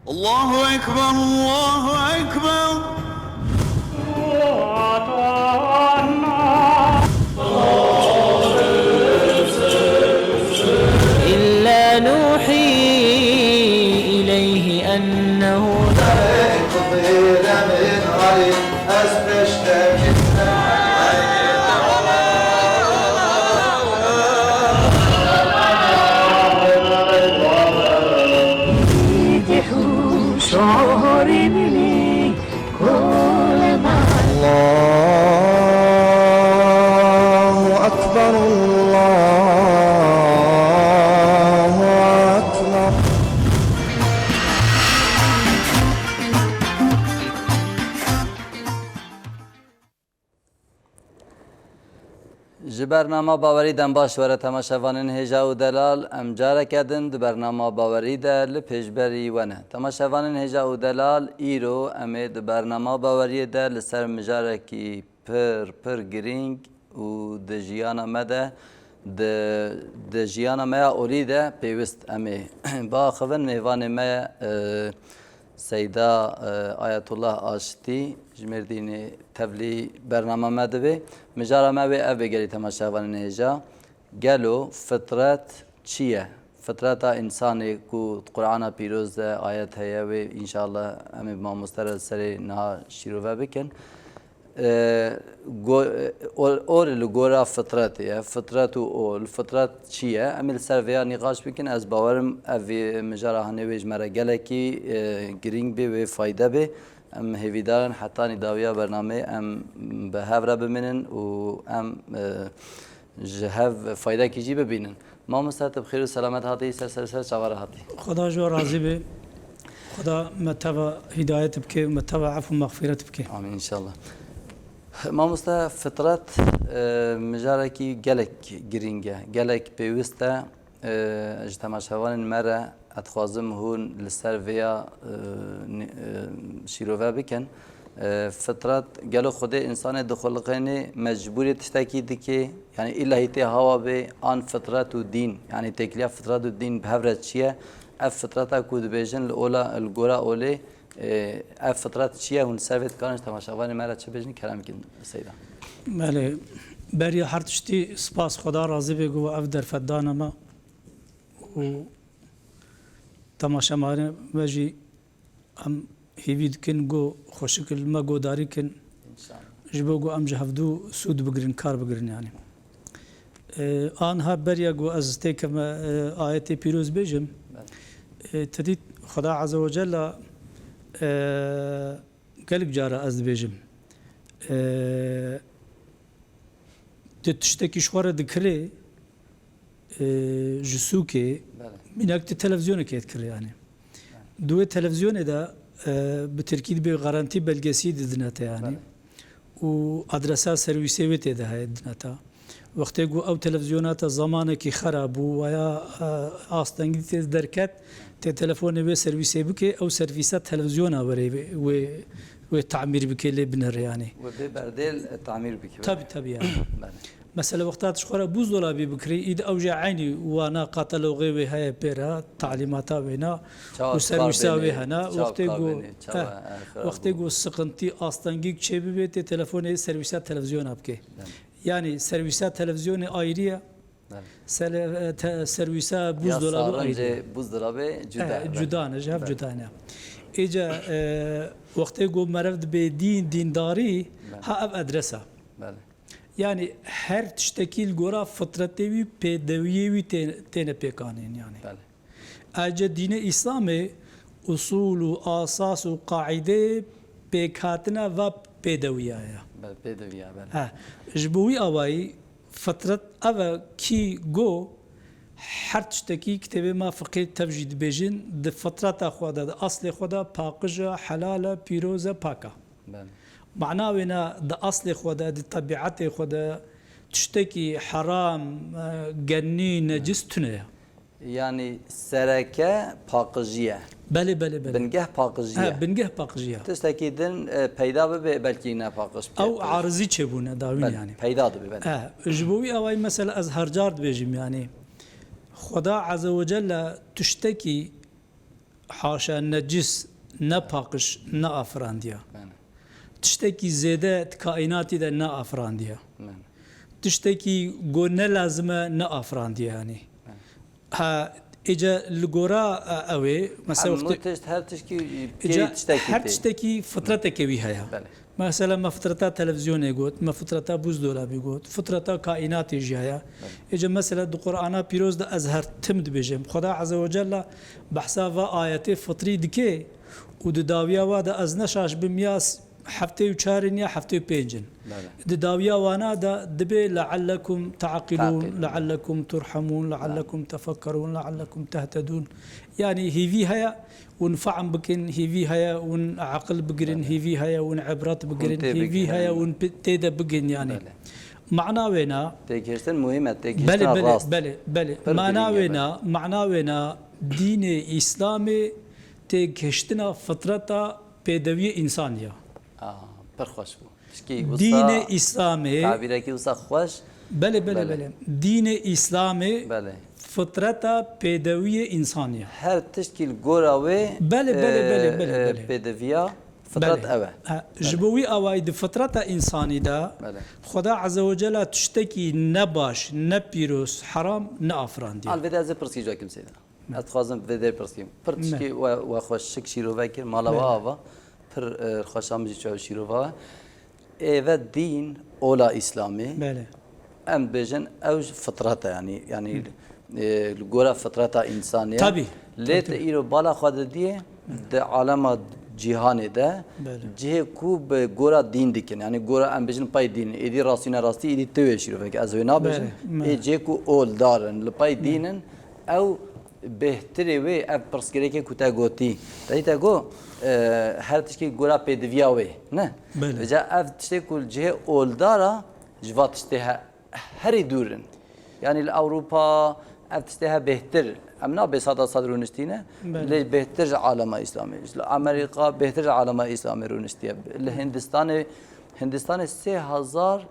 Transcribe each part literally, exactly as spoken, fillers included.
الله أكبر، الله أكبر. إلا نوحي إليه أنه الله أكبر، الله أكبر. Ji bernama Bawerî dem baş were temaşevanên hêja û delal. Em careke din di bernama Bawerî de li pêşberî we ne. Temaşevanên hêja û delal, îro em ê di bernama Baweriyê de li ser mijarekî pir, pir girîng û di jiyana me de, di, di jiyana me ya olî de pêwist em ê biaxivin. Mêvanê me, e, Seyda, e, Ayetullah Aştî ji Mêrdînê tevlî bernama me dibe. Mijara me wê ev bê gelî temaşevanên hêja. Gelo fitret çi ye? Fitreta însanê ku di Qur'ana Pîroz de ayet heye, wê înşallah em ê bi mamoste re li serê niha şîrove bikin. E, go-, e, ol, ol li gora fitretê ye. Fitret û ol. Fitret çi ye? Em ê li ser vêya nîqaş bikin. Ez bawerim ev vê mijara hanê wê ji me re gelekî, e, girîng bê, wê fayde bê. Em hêvîdar in hetanî dawiya bernameyê em bi hev re bimînin û em, e, ji hev faydekî jî bibînin. Mamoste, tu bi xêr û selamet hatî, ser ser ser çava re hatî. Xweda ji we razî be. Xweda me teva hîdayet bike, me teva ef û mexfîret bike. Amîn înşallah. Mamoste, fitret, e, mijarekî gelek girîng e, gelek pêwist e. E, ji temaşevanên me re ez dixwazim hûn li ser vêya, e, nî-, e, şîrove bikin. E, fitret, gelo Xwedê însanê dixuliqênê mecbûrê tiştekî dike? Yanî îlla hîtê hawa bê an fitret û dîn? Yanî têkiliya fitret û dîn bi hev re çi ye? Ev fitreta ku dibêjin li ola, li gora olê, e, ev fitret çi ye? Hûn ser vê dikarin ji temaşevanê me re çi bêjin? Kerem bikin Seyda. Belê, beriya her tiştî spas Xweda razî bê ku ev derfet dane me û temaşevanê me jî em hêvî dikin ku xweşik li me guhdarî kin, ji bo ku em ji hevdû sûd bigirin, kar bigirin yanî. E, anha beriya ku ez têkevme, e, ayetê pîroz bêjim, e, te dît Xweda Azze ve Cella, e, gelek cara ez dibêjim. E, tu tiştekî ji xwe re dikirê, e, ji sûkê, Belê. mînak tu televîzyonekê dikirê yanî. Di wê televîzyonê de, e, bi tirkî dibê garantî belgesî didine te yanî. Belê. Û adresa serwîsê wê tê de heye didine te. Wextê ku ew televîzyona te zamanekî xera bû, waya, e, astengî tê derket, tê telefonê wê serwîsê bike, ew servîsa televîzyona were wê, wê, wê tamîr bike, lê binere yanî. Wê bê berdêl, e, tamîr bike. Tabî, tabî yanî. Belê. Mesela wexta tu ji xwe re buzdolabî bikirî, îd ew jî eynî wana kataloxê wê heye pê re, talîmata wê ne, Çawa û serwîsa wê bênê, hene. çawa Wextê ku, bênê, çawa, eh, eh, xirab wextê bû. ku siqintî, astengîk çê bibê, tê telefonê serwîsa televîzyona bike. Belê. Yanî serwîsa televîzyonê ayrî ye. Belê. Sele-, e, te-, serwîsa Ya buzdolabê ayrî ye. sarincê buzdolabê cuda, Eh, belê. cuda ne, ji hev Belê. cuda ne. Êca, e, wextê ku merev dibe dîn, dîndarî, Belê. ha ev adresa. Belê. Yanî her tiştekî li gora fitretê wî, pêdewiyê wî tê-, têne pêkanîn yanî. Belê. Ece dînê Îslamê usûl û asas û qaîdeyê pêkhatina va pêdewiya ye. Belê, pêdewiya, belê. He. Ji bo wî awayî fitret ev e kî go her tiştekî kitêbê ma fiqê tev jî dibêjin, di fitreta xwe de, di aslê xwe de paqij e, helal e, pîroz e, pak e. Belê. Mana wê ne di aslê xwe de, di tebîetê xwe de tiştekî heram, e, genî, necis tune ye. Yanî sereke paqijî ye. Belê, belê, belê. Bingeh paqijî He, ye. bingeh paqijî ye. Tiştekî din, e, peyda bibe, belkî ne paqij bike. Ew arizî çêbûne dawîn Belê, yanî. peyda dibe, belê. E, ji bo wî awayî mesela ez her car dibêjim yanî. Xweda Azze ve Celle tiştekî Haşa, necis, nepaqiş neafirandiya. Belê. Tiştekî zêde di kaînatî de neafirandiya. Belê. Tiştekî go ne lazim e neafirandiya, yanî. Belê. Ha, êca li gora, e, ew ê, mesela Hemû wextê tişt, her tişkî Êca pêyî tiştekî her tê. Tiştekî fitreteke wî heye. Belê. Mesela me fitreta televîzyonê got, me fitreta buzdolabî got, fitreta kaînatê jî heye. Belê. Êca mesela di Qur'ana pîroz de ez her tim dibêjim. Xweda Azze ve Celle behsa va ayetê fitrî dike û di dawiya wa de ez ne şaş bim ya s-, heftê û çar in ya heftê û pênc in. Belê. Di dawiya wana de dibe leallekum taqilûn, Taqilûn. Leallekum turhemûn, Belê. Leallekum tefekkerûn, leallekum tehtedûn. Yanî hêvî heye hûn fehm bikin, hêvî heye hûn aqil bigirin, Belê. Hêvî heye hûn ibret bigirin, hêvî heye hûn pi-, tê de bigin, yanî. Belê. Mana wêna Têgihiştin muhîm e, têgihiştina Belê, belê, rast. Belê, belê. Pir Mana girîng e, wêna, belê. Mana wêna dînê Îslamê têgihiştina fitreta pêdewiyê însan ya. Ah, pir xweş bû. Tişkî wisa Dînê Îslamê tabîrekî wisa xweş. Belê, belê, Belê. Belê. Dînê Îslamê Belê. Fitreta pêdewiyê însanî ye. Her tiştkî li gora wê, Belê, belê, belê, e, belê, e, belê. Pêdeviya fitret Belê. Ew e. Ha, Belê. Ji bo wî awayî di fitreta însanî de Belê. Xweda Azze ve Cella tiştekî ne baş, ne pîroz, heram neafirandiye. Al vê de ez ê pirsî cakim seyda. Ez dixwazim vê derê pirsîm. Pir tişkî we, we xweşik şîrove kir, mala we Belê. Ava. Pir, e, xweşa min jî çaw şîrova we. Êve dîn, ola Îslamê. Belê. Em dibêjin ew ji fitret e, yanî, yanî, Hı. e, li gora fitreta însanê ye. Tabî. Lê Tabî, tu tabî. Îro bala xwe didiyê di alema cîhanê de Belê. Cihê ku bi gora dîn dikin. Yanî gora em bêjin pay dîn. Êdî rastî ne rastî, êdî tu wê şîrovekî. Ez wê nabêjim. Belê. Ê cihê ku oldar in, li pay Belê. Dîn in, ew bêhtirê wê ev pirsgirêkê ku te gotî. Te dî te got, e, her tiştê gora pêdiviya wê, ne? Belê. Vêca ev tiştê ku li cihê oldar a, ji va tiştê he-, herî dûr in. Yanî li Ewropa ev tiştê he bêhtir, em nabê sada sed rûniştî ne, Belê. Lê bêhtir ji alema Îslamê. Ji li Amerîka bêhtir ji alema Îslamê rûniştiye. Li Hindistanê, Hindistanê sê hezar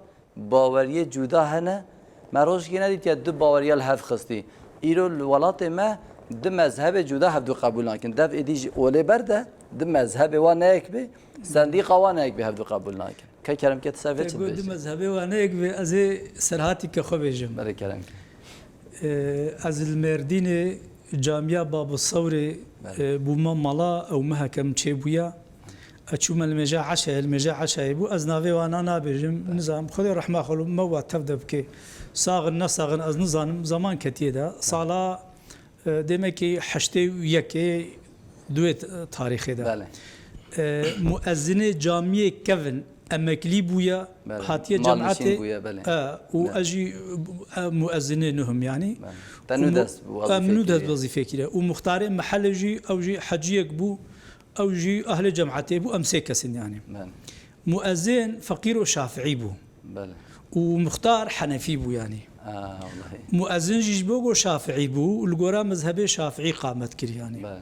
baweriyê cuda hene. Me rojekê nedîtiye du baweriya li hev xistî. Îro li welatê me du mezhebê cuda hevdu qebûl nakin. Dev êdî ji olê berde, du mezhebê wan ne yek bê, sendîqa wan ne yek bê hevdu qebûl nakin. Ke kerem ke, tu ser vê Te çi got du dibêjî? Mezhebê wan ne yek bê, ez ê serhatî ke xwe bêjim. Belê, kerem ke. Ee, ez li Mêrdînê camiya Bab Sewrê, Belê. Ee, bûme mala ew meheke min çêbûya. Ez çûme li mêja eşayê, li mêja eşayê bû. Ez navê wana nabêjim, nizanim. Xwedê rehma xwe li me wa tev de bike. Sax in, ne sax in, ez nizanim. Zaman ketiye de. Sala, e, demekî heştê û yekê duê t-, tarîxê de. Belê. E, muezzinê camiyê kevin emeklî bûye, Belê. Hatiye Malnişîn cemaetê, bûye, belê. E, û Belê. Ez jî, e, muezzinê nuhim, yanî. Belê. Te Û nû mu-, dest em wezîfekî nû dest kiriye. Wezîfekî re. Û muxtarê mehellê jî, ew jî heciyek bû. Ew jî ehlê cemaetê bû, em sê kes in yanî. Belê. Muezin feqîr û şafiî bû. Belê. Û muxtar henefî bû yanî. Ah, wellahî. Muezin jî ji bo ku şafiî bû, li gora mezhebê şafiî qamet kir yanî. Belê.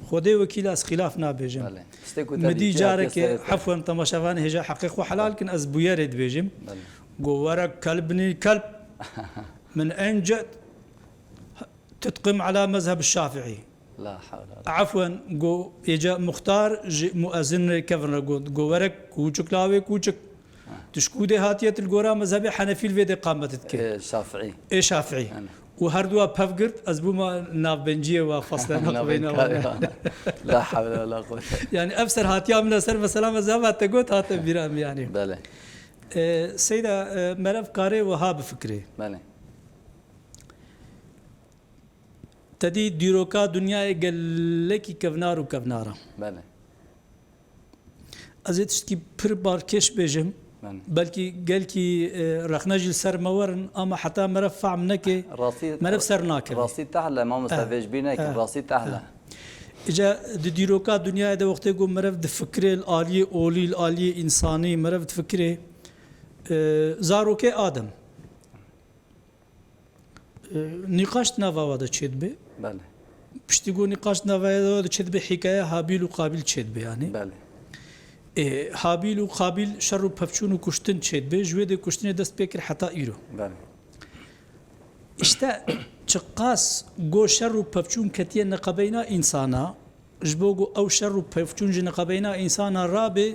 Xwedê wekîl ez xîlaf nabêjim. Belê. Tiştê ku te Min dî dîtiye hatiye carekê, serê te. Efwen, temaşevanê hêja heqê xwe helal kin, ez bûyerê dibêjim. Belê. Go werek kelbnî kelb, min encet tutqim ala mezheb şafiî. La hawle wala Efwen, go êca muxtar ji muezin re kevin re got, go werek kûçik lawê kûçik. Ha. Tu ji kûdê hatiye, tu li gora mezhebê henefî li vê de qamet dike. Ê, şafiî. Ê şafiî. Hene. Û her dua pev girt, ez bûma navbenciyê wa, fasle Navbenkar navbeyna wa. La hawle wala quwwete. Yani ev ser hatiya min ser mesela mezheba te got hate bîra min yani. Belê. Ee, Seyda, e, merev karê wiha bifikirê. Belê. Te dî dîroka dinyayê gelekî kevnar û kevnar e. Belê. Ez ê tiştkî pir balkêş bêjim. Belê. Belkî gelkî, e, rexne jî li ser me werin, ama heta meriv fehm neke, Rastî, meriv ser nake. Rastî tehle, mamoste, Eh, vê ji bîr nekin, eh, rastî tehle. Eh. Îca di dîroka dinyayê de wextê ku meriv difikirê li aliyê olî, li aliyê însanî meriv difikirê, e, zarokê Adem. E, nîqaş di nava wa de çêdibe. Belê. Piştî ku nîqaş di nava wa de çêdibe, hîkayeya Habîl û Qabîl çêdibe, yanî. Belê. E, Habîl û Qabîl şer û pevçûn û kuştin çêdibe, ji wê dê kuştinê dest pê kir heta îro. Belê. Îşte çiqas go şer û pevçûn ketiye neqebeyna însana, Ji bo ku ew şer û pevçûn ji niqebeyna însana rabe,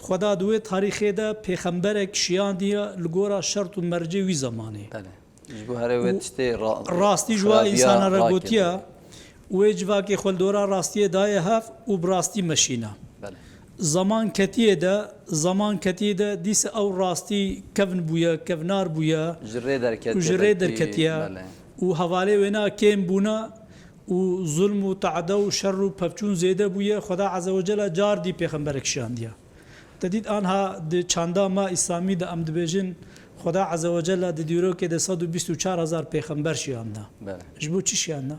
Xweda di wê tarîxê de pêxemberek şiyandiye li gora şert û mercê wî zemanê. Belê. Ji bo herê wê Û tiştê ra-, rastî ji wa xerabiya însana re rakeve. Gotiye, wê civakê xwe li dora rastiyê daye hev û bi rastî meşîne. Belê. Zaman ketiye de, zaman ketiye de dîse ew rastî kevn bûye, kevnar bûye Ji rê derketiye û ji rê belkî, derketiye belê. Û hevalê wêna kêm bûne û zulm û tade û şer û pevçûn zêde bûye, Xweda Azze ve Celle car dî pêxemberek şiyandiye. Te dît anha di çanda me îslamî de em dibêjin, Xweda Azze ve Celle di dîrokê de sed û bîst û çar hezar pêxember şiyanda. Belê. Ji bo çi şiyanda?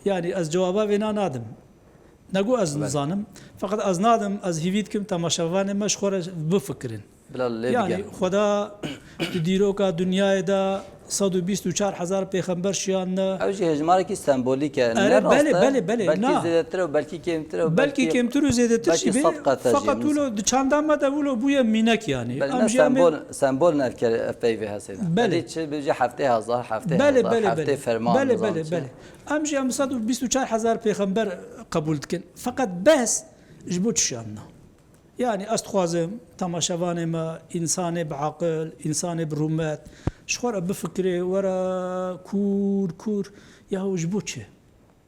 Yani ez cewaba vêna nadim. Nego ez Belê. Nizanim. Feqet ez nadim, ez hîvî dikim temaşevanê me ji xwe re bifikirin. Bila lê Yani bige. Xweda di dîroka dinyayê de sed û bîst û çar hezar pêxember şiyandine. Ew jî hejmarekî sembolîk e, Erê, ne rast belê, e? Belê, belê, Belkî na. Zêdetir e, belkî kêmtir e, Belkî belkî, kêmtir û zêdetir belkî jî bê. Sed qat e jî Feqet wilo mesela. Di çanda me de wilo bûye mînek yani. Belê, Em ne jî em ê sembol, sembol ne ev ke-, ev peyvê hesê de. Belê. Belê çi bêje heftê hezar, heftê Belê, hezar, belê, heftê belê. Ferman, Belê, nizam belê, çi. Belê. Em jî em sed û bîst û çar hezar pêxember qebûl dikin. Feqet behs ji bo çi şiyandine? Yani ez dixwazim temaşevanê me, însanê bi aqil, însanê bi rûmet, ji xwe re bifikirê, were kûr, kûr, yahu ji bo çi?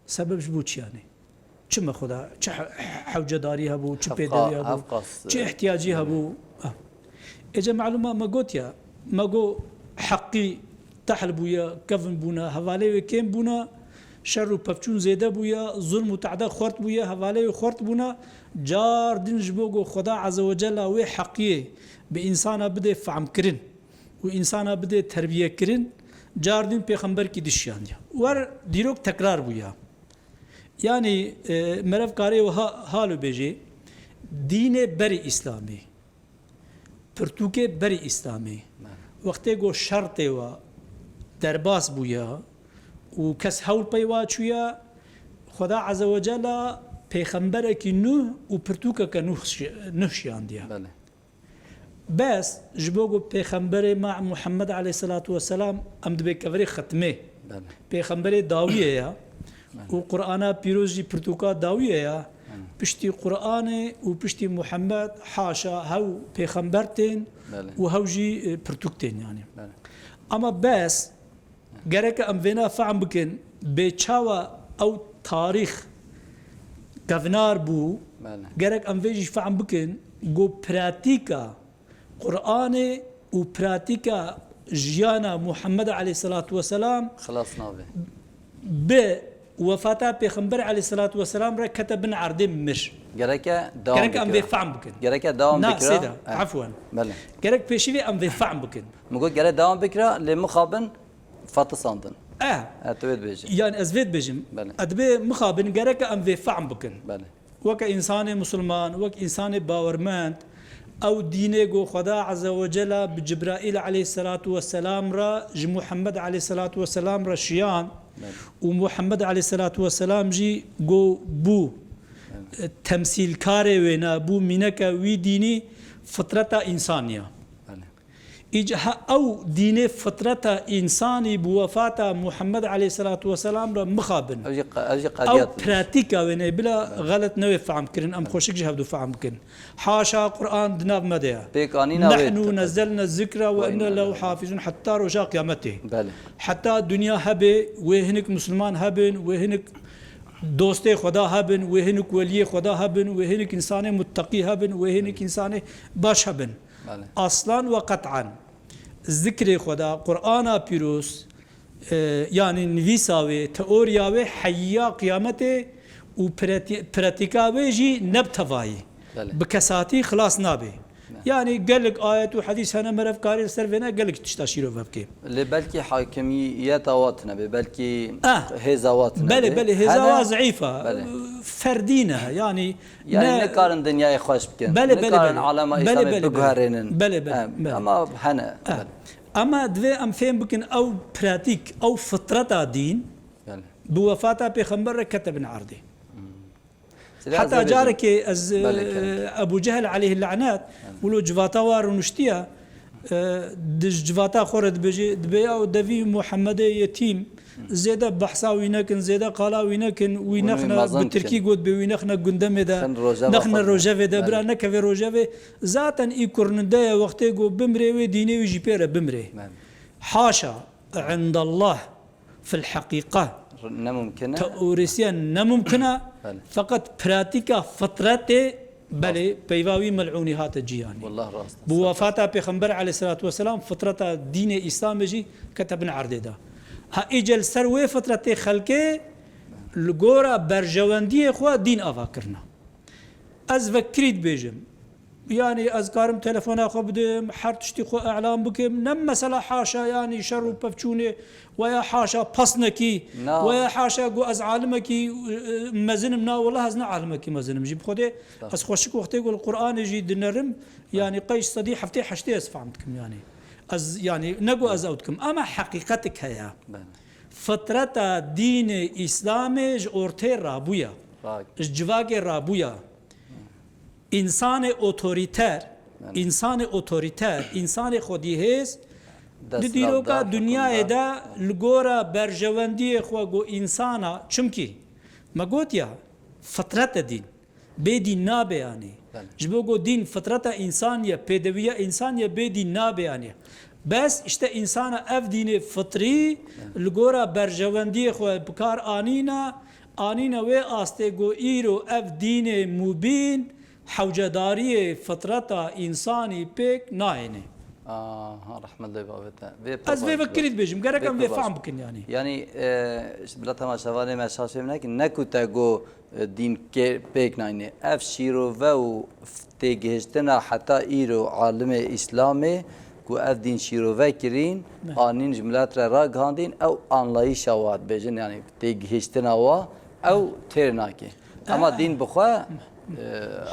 Sebeb ji bo çi yani? Çi me Xweda, çi he-, hewcedarî hebû, çi Hevqa-, pêdewî hebû, hevqas, çi e, ihtiyacî e. Hebû? Ha. Êce melûma me got ya, me got heqî tehl bûye, kevn bûne, hevalê wê kêm bûne, şer û pevçûn zêde bûye, zulm û tade xurt bûye, hevalê wê xurt bûne. Car din ji bo ku Xweda Azze ve Celle wê heqiyê bi însana bide fehmkirin û însana bide terbiyekirin, car din pêxemberkî dişiyandiye. Wer dîrok tekrar bûye. Yani, e, meriv karê wiha halo bêjê, dînê berî Îslamê. Pirtûkê berî Îslamê. Belê. Wextê ku şertê we derbas bûye û kes hewl pey wa çûye, Xweda Azze ve Celle pêxemberekî nû û pirtûkeke nû şi-, nû şiyandiye. Belê. Bes ji bo ku pêxemberê me Muhammed aleyhisselatu vesselam em dibê kevirê xetmê. Belê. Pêxemberê dawiyê ya. Belê. Û Qur'ana pîroz jî pirtûka dawiyê ya. Belê. Piştî Qur'anê û piştî Muhammed haşa hew pêxember tên Belê. Û hew jî, e, pirtûk tên yani. Belê. Ama bes gereke em vêna fehm bikin, bê çawa ew tarîx kevnar bû, Belê. Gerek em vê jî fehm bikin, ku pratîka Qur'anê û pratîka jiyana Muhammed aleyhisselatu vesselam Xilas nabe. Bi wefata Pêxember aleyhisselatu vesselam re kete bin erdê mir. Gereke dewam Gerek em bikira. Vê fehm bikin. Gereke dewam Na, bikira. Seyda, Eh. Afwen. Belê. Gerek pêşî vê em vê fehm bikin. Min got gerek dewam bikira, lê mixabin fatisandin. Eh. Eh, tu vê dibêjî. Yani ez vê dibêjim. Belê. Ez dibê mixabin gereke em vê fehm bikin. Belê. Weke însanê musulman, wek însanê bawermend, ew dînê ku Xweda Azze ve Celle bi Cibraîl aleyhisselatu vesselam re, ji Muhammed aleyhisselatu vesselam re şiyan Belê. Û Muhammed aleyhisselatu vesselam jî ku bû, Belê. E, temsîlkarê wê ne, bû mîneke wî dînî, fitreta însanî ya. Belê. Îca ha ew dînê fitreta însanî bi wefata Muhammed aleyhisselatu vesselam re mixabin. Ew jî qe-, ew jî Ew qediyat. Pratîka wê ne bila Belê. Xelet newê fehm kirin, em xweşik ji hevdu fehm bikin. Haşa Qur'an di nav me de ye. Pêkanîna wê Nehnu teqez- nezzelne zikra ve Ve inne inne lehu lehu hafizun heta roja qiyametê. Belê. Heta dinya hebe, wê hinik musulman hebin, wê hinik dostê Xweda hebin, wê hinik weliyê Xweda hebin, wê hinik insanê muttaqî hebin, wê hinik insanê baş hebin. Belê. Aslan ve qet'an. Zikrê Xweda, Qur'ana pîroz, e, yani nivîsa wê, teoriya wê heyiya qiyametê û prati-, pratîka wê jî ne bi tevayî. Belê. Bi kesatî xilas nabe. Ne. Yani gelek ayet û hedîs hene, merevkarê li ser vêne gelek tişta şîrove bike. Lê belkî hakimiyeta wa tune be, belkî Ah. Hêza wa tune Belê, be. Belê, hêza Hene? Wa zeîf e. Belê. Ferdî ne, yani Yani ne nikarin dinyayê xweş bikin. Belê, belê, Nikarin belê. Alema Belê, Îslamê belê, belê. Biguherînin. Belê, belê, Em, belê. Ama hene. Eh. Belê. Ama divê em fêm bikin ew pratîk, ew fitreta dîn Belê. Bi wefata Pêxember re kete bin erdê. Hmm. Sila Heta ez dibêjim. Carekê ez, Belê, e, kerem. Ebu Cehil aleyhi lanet, Belê. Wilo civata wa rûniştiye, E, di ji civata xwe re dibêje, dibê ew devî Muhemmedê yetîm, zêde behsa wî nekin, zêde qala wî nekin, wî Hûn wî nexne mezin bi tirkî dikin. Got bê, wî nexne gundemê de, Xin rojeva nexne xwe rojevê de, Belê. Bira nekeve rojevê. Zaten î kurninde ye, wextê ku bimrê wê dînê wî jî pê re bimrê. Belê. Haşa, indallah, fil heqîqa. Ne mumkin e. Teorîsiyen ne mumkin e. Belê. Feqet pratîka fitretê, belê, Rast. Peyva wî melûnî hate cî yanî. Wallah rast e. Bi wefata Pêxember aleyhisselatu vesselam fitreta dînê Îslamê jî kete bin erdê de. Ha, îce li ser wê fitretê xelkê li gora berjewendiyê xwe dîn ava kirina. Ez vekirî dibêjim. Yanî ez karim telefona xwe bidim, her tiştî xwe elan bikim. Ne mesela haşa yanî şer û pevçûnê, weya haşa pesnekî, Na. Weya haşa ku ez alimekî, e, mezin im. Na, wela ez ne alimekî mezin im. Jî bi Xwedê Estağfurullah. Ez xweşik wextê ku li Qur'anê jî dinerim, yanî qey ji sedî heftê heştê ez fehm dikim yanî. Ez, yanî ne ku ez ew dikim, ama heqîqetik heye. Belê. Fitreta dînê Îslamê ji ortê rabûya. Rak. Ji civakê rabûya. Însanê otorîter, Belê. Însanê otorîter, însanê xwedîhêz, Dest di dîroka nav da, dinyayê hukimdar. De li gora berjewendiyê xwe ku însana, çimkî me got ya, fitret e dîn. Bê dîn nabe yanî. Belê. Ji bo ku dîn fitreta însan ye, pêdewiya însan ye, bê dîn nabe yanî. Bes işte însana ev dînê fitrî Belê. Li gora berjewendiyê xwe bi kar anîna, anîne wê astê ku îro ev dînê mubîn hewcedariyê fitreta însanî pêk nayêne. Aha, rehmet lê bavê te. Vê Ez vê pir vekirî dibêjim, gerek Vê em vê pir baş. Fam bikin yanî. Yanî, e, işte bila temaşevanê me şaş fêm nekin, ne ku te got, e, dîn kê-, pêk nayne. Ev şîrove û f-, têgihiştina heta îro alimê Îslamê ku ev dîn şîrove kirîn, Ne. Anîn ji milet re ragihandîn, ew anlayîşa wa dibêjin, yanî têgihiştina wa, ew têr nake. Ama Eh. Dîn bi xwe, e,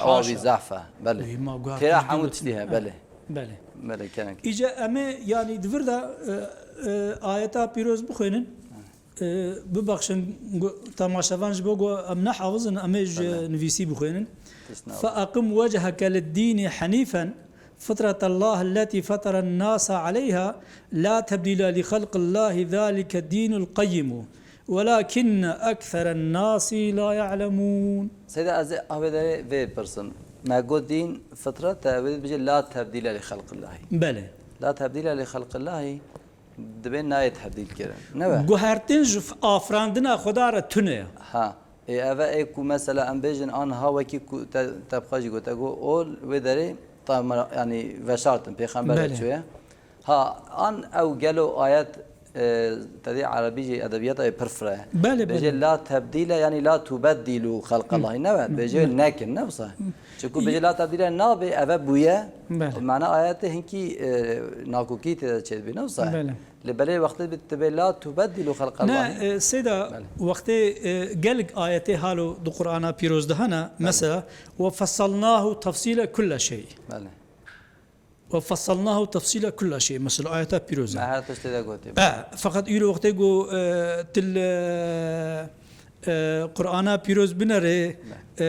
awa wî Haşa. Zehf e. Belê. Wî ma guha Têra kurdî hemû gotin. Tiştî heye, Eh. Belê. Belê. Belê, kenek. Îce em ê, yanî di vir de, e, e, ayeta pîroz bixwînin. Ee, bibexşin, gu-, temaşevan ji bo ku em ne hafiz in, em ê ji Belê. Nivîsî bixwînin. Tişt ne. فأقم وجهك للدين حنيفا فطرة الله التي فطر الناس عليها لا تبديل لخلق الله ذلك الدين القيم ولكن أكثر الناس لا يعلمون. Seyda, ez ê ahvê derê vê pirsin. Me got dîn fitret e, wê dibêje la tebdîle li xelqillahî. Belê. La tebdîle li xelqillahî. Dibê nayê tebdîl kirin. Ne be? Guhertin ji f-, afirandina Xweda re tune ye. Ha. Ê, eve ê ku mesela em bêjin an ha wekî ku te, te bi xwe jî got, te got, ol wê derê tamara, yanî veşartin, pêxember Belê. Çûye. Ha, an ew gelo ayet, e, te dî erebî jî edebiyata ê pir fire. Belê, Bêje belê. La tebdîle, yanî la tubeddîlu xelqallahî. Ne be? Bêje Belê. Nekin, ne wisa? Çiku bêje la tebdîle nabe, eve bûye. Belê. Mana ayetê hinkî, e, nakokî tê de çêdibî, ne wisa? Belê. Lê belê wextê bi tibê la tubeddîlu xelqallahî. Ne, e, Seyda, Belê. Wextê, e, gelek ayetê halo di Qur'ana pîroz de hene, Belê. Mesela, "Ve fessalnahu tefsîle kulle şey." Belê. "Ve fessalnahu tefsîle kulle şey." Mesela, ayeta pîroz e. Me her tiştê de gotê. E, feqet îro wextê ku, e, til, e, e, Qur'ana pîroz binerê, Ne. e,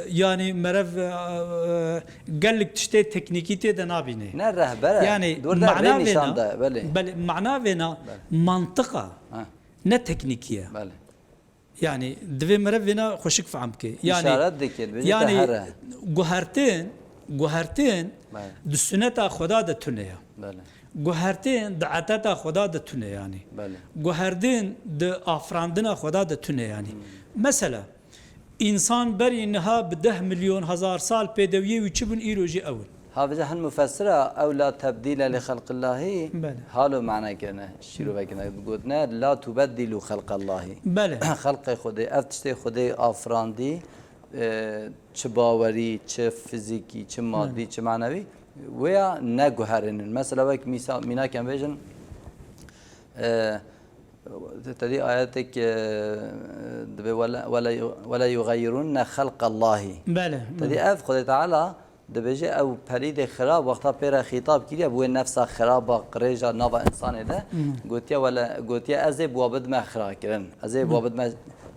yanî merev, e, e, gelek tiştê teknîkî tê de nabînê. Ne rehber e. Yanî Dur de mana rê nîşan vêna, de, belê. Belê, mana vêna Belê. Mantiqa, Ha. Ne teknîkî ye. Belê. Yanî divê meriv vêna xweşik fehm bike. Yanî, İşaret dike, dibêje yanî te here. Guhertin, guhertin Belê. Di suneta Xweda de tune ye. Belê. Guhertin di eteta Xweda de tune yanî. Belê. Guhertin di afirandina Xweda de tune yanî. Hmm. Mesela, însan berî niha bi deh milyon hezar sal pêdewiyê wî çi bûn, îro jî ew in. Ha, vêca hin mufessira ew la tebdîle li xelqillahî Belê. Halo mane kirine, şîrove kirine, gotine, "La tubeddîlu xelqallahî." Belê. Xelqê Xwedê, ev tiştê Xwedê afirandî, e, çi bawerî, çi fizîkî, çi madî, Belê. Çi manewî, wêya neguherînin. Mesela wek mîsal, mînak em bêjin, e, Te dî ayetek, e, dibê wele, wele, wele yuxeyyirunne xelqallahî. Belê, Te dî belê. Ev Xwedê Teala dibêje ew pelîdê xirab wexta pê re xîtab kiriye, bi wê nefsa xiraba qirêja nava însanê de, Hmm. Gotiye wele, gotiye ez ê bi wa bidime xirakirin. Ez ê bi wa Hmm. bidime,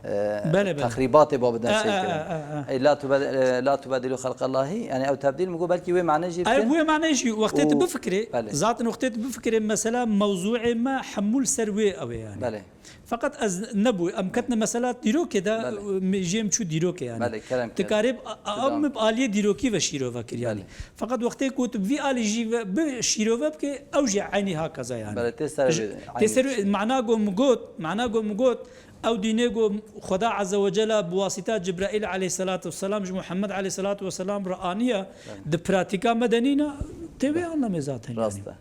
e, Belê, belê. texrîbatê babidin E, e, şekilin. e, e, e. Ey, la tubed-, e, la tubedîlu xelqallahî, yani ew tebdîl mi got belkî wê mane jî Ev bikin. wê mane jî wextê tu Û bifikirê, Belê. zaten wextê tu bifikirê, mesela mewzûê me hemû li ser wê ew ê yani. Belê. Feqet ez nebû, em ketine mesela dîrokê de, Belê. me-, jê em çû dîrokê yani. Belê, kerem Tu kerem. karê b-, a-, a-, Çi em dam? bi aliyê dîrokî ve şîrove kir yani. Belê. Feqet wextê ku tu bi vî alî jî ve, bi şîrove bike, ew jî eynî ha keza yani. Belê, tê ser Ji-, vê, tê eynî ser vê, şey. mana go min got, mana go min got, Ew dînê ku Xweda Azze ve Celle bi wasîta Cibraîl aleyhisselatu vesselam ji Muhammed aleyhisselatu vesselam re aniye, Evet. di pratîka me de nîne, tê wê anlamê zaten yani. Rast e.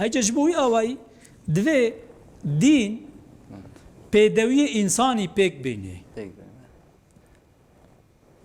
Heyce ji bo wî awayî divê dîn pêdewiyê însanî pêk bînê. Pêk bînê.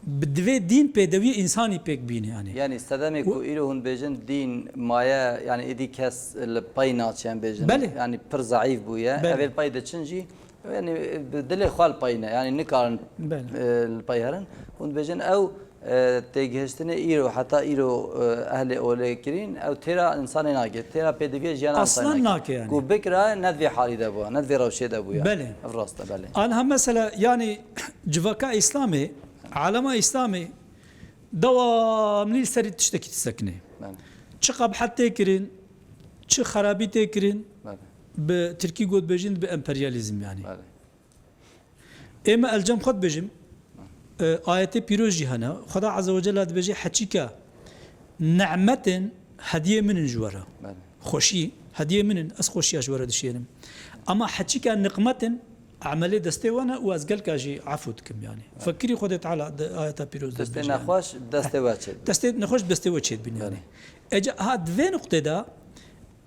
Bi-, divê dîn pêdewiyê însanî pêk bînê yani. Yani sedemê Û- ku îro hûn bêjin dîn maye, yani êdî kes li pey naçe em bêjin. Belê. Yani pir zeîf bûye. Belê. Ev ê li pey diçin jî, yani bi dilê xwe li pey ne. Yani nikarin, Belê. e, li pey herin. Hûn dibêjin ew, e, têgihiştinê îro, heta îro, e, ehlê olê kirîn, ew têra însanê nake. Têra pêdiviyê jiyana însanê Aslan nake. nake yani. Ku bikira ne di vê halî de bûya, ne di vê rewşê de bûya. Belê. Ev rast e, belê. Anha mesela yani civaka Îslamê, alema Îslamê dewamlî li serî tiştekî disekine. Belê. Çi qebhet tê kirin, çi xerabî tê kirin, Belê. bi tirkî got bêjin bi emperyalîzm yani. Belê. Ê me elcem xwe dibêjim, e, ayetê pîroz jî hene. Xweda Azze ve Celle dibêje, heçîka nimetên hediyê min in ji we re. Belê. Xweşî hediyê min in, ez xweşiya ji we re dişênim. Ama heçîka niqmet in, emelê destê we ne û ez gelka jî efû dikim yani. Belê. Fekirî Xwedê Teala di ayeta pîroz de Destê dibêje yani. nexweş, destê we çê. Destê nexweş, destê we çêdibin yani. Belê. Ece, ha, di vê nuqtê de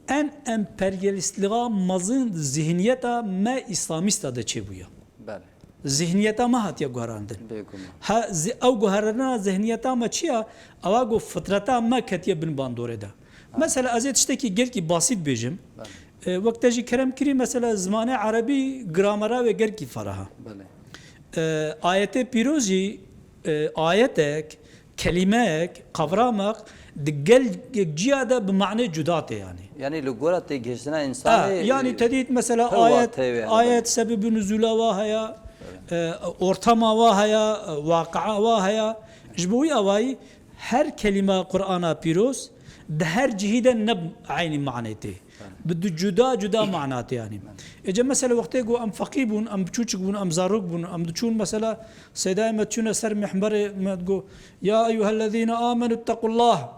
en emperyalîstliğa mezin zihniyeta me îslamîsta de çêbûye. Belê. Zihniyeta me hatiye guherandin. Bêguman. Ha, zi-, ew guherandina zihniyeta me çi ya? Ewa ku fitreta me ketiye bin bandorê de. Ha. Mesela ez ê tiştekî gelkî basît bêjim. Belê. E, wek te jî kerem kirî, mesela zimanê erebî gramera wê gelkî ferah e. Belê. E, ayetê pîroz jî, e, ayetek, kelimeyek, qavramek di gelek ciya de bi manê cuda tê yani. Yani li gora têgihiştina Ha, insanê, yani e, te dît mesela pir ayet, wateyê hene. ayet sebebî nuzula wa heye, e, ortama wa heye, e, waqi'a wa heye. Ji bo wî awayî her kelîma Qur'ana pîroz di her cihî de ne eynî manê tê. Bi du cuda cuda mana tê yani. Ece mesela wextê ku em feqî bûn, em biçûçik bûn, em zarok bûn, em diçûn mesela seydayê me diçûne ser mihberê me digo, "Ya eyyuhellezîne amenû ittequllah."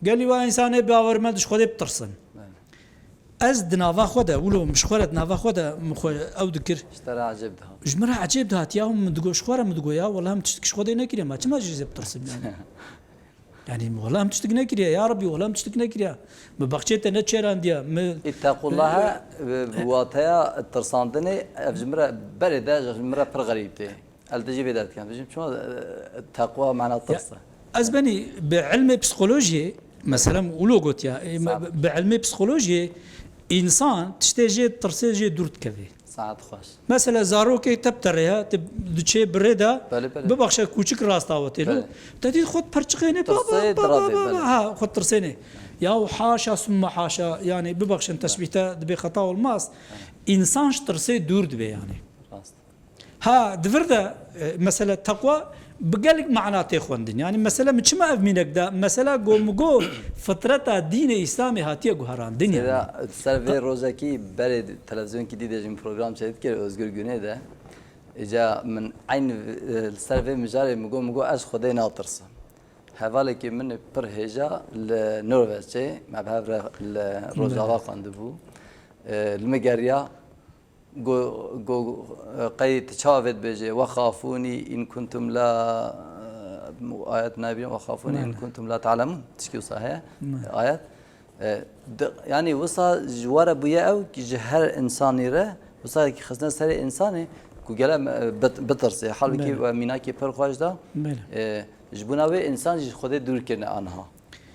Gelî wa însanê bawermend ji Xwedê bitirsin. Ez di nava xwe de, wilo min ji xwe re di nava xwe de min xwe ew dikir. Ji te re ecêb dihat. Ji min re ecêb dihat ya, min digo ji xwe re, min digo ya, wela min tiştik ji Xwedê nekiriye, ma çima ji zê bitirsim yani? Yani wela min tiştik nekiriye, ya Rebî, wela min tiştik nekiriye. Min baxçê te neçêrandiye, min Îttequllahe, bi, bi wateya tirsandinê, ev ji min re berê de, ji min re pir xerîb tê. El dijî vê derdikem. Dijî çima, e, teqwa mana Ya, tirs e. ez benî bi ilmê psikolojiyê, mesela wilo gotiya, e, Sağ ol. bi ilmê psikolojiyê însan tiştê jê tirsê jê dûr dikeve. Saet xweş. Mesela zarokê te bi te rê ya, te diçê bi rê de, Belê, belê. bibaxşe kûçik rasta we tê lo. Belê. Te dît xwe perçiqêne, ba, Tirsê ba, ba, ba, dirabê, ba, ba, belê. ha, xwe tirsêne. Ya haşa sümme haşa, yani bibaxşin teşbîh te dibê xeta olmaz. Însan ji tirsê dûr dibe yani. Rast. Ha, di vir de, e, mesela teqwa bi gelek mana tê xwendin. Yani mesela min çima ev mînek da? Mesela go min go fitreta dînê Îslamê hatiye guherandin yani. Seyda, ser vê rojekî berê televizyonkî dî de jî min program çêdikir Özgür Güney de. Îca min eyn, e, li ser vê mijarê min go, min go ez ji Xwedê natirsim. Hevalekî min pir hêja li Norveçê, me bi hev re li Rojava Belê. xwendibû. E, li min geriya, Go, go, qey tu çavê dibêje, "Wexafûnî in kuntum la", e, ayet nabîne, "Wexafûnî in Belê. kuntum la ta'lemûn." Tişkî wisa heye, Belê. ayet. E, di, yani wisa ji we re bûye ew, ki ji her insanî re, wisa ki xistine serê insanê, ku gele, e, bit-, bitirsê. Halbuki Belê. we mînakê pir xweş da, Belê. e, ji bona wê insan jî ji Xwedê dûr kirine anha.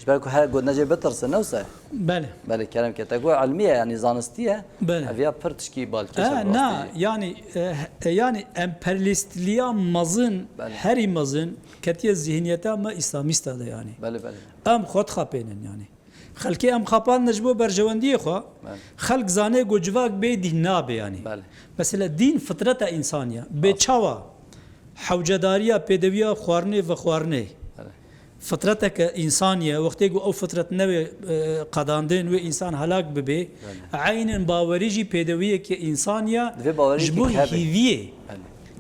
Ji ber ku her got necê bitirsin, ne wisa? Belê. Belê, kerem ke. Te got ilmiye, yani zanistiye. Belê. Ev ya pir tişkî balkêş e, E, bi na, rastî. yani, e, e, yani emperyalistliya mezin, Belê. herî mezin, ketiye zihniyeta me îslamîsta de yani. Belê, belê. Em xwe dixapênin yani. Xelkê em xapandine ji bo berjewendiyê xwe. Belê. Xelk zane ku civak bê dîn nabe, yanî. Belê. Mesela dîn fitreta însanî ye. Bê çawa hewcedariya pêdewiya xwarinê vexwarinê. Belê. Fitreteke însanî ye. Wextê ku ew fitret nebe, e, qedandin, wê însan helak bibe. Belê. Eynen bawerî jî pêdewiyeke însanî ye. Divê bawerî ji bo hîviyê. Belê.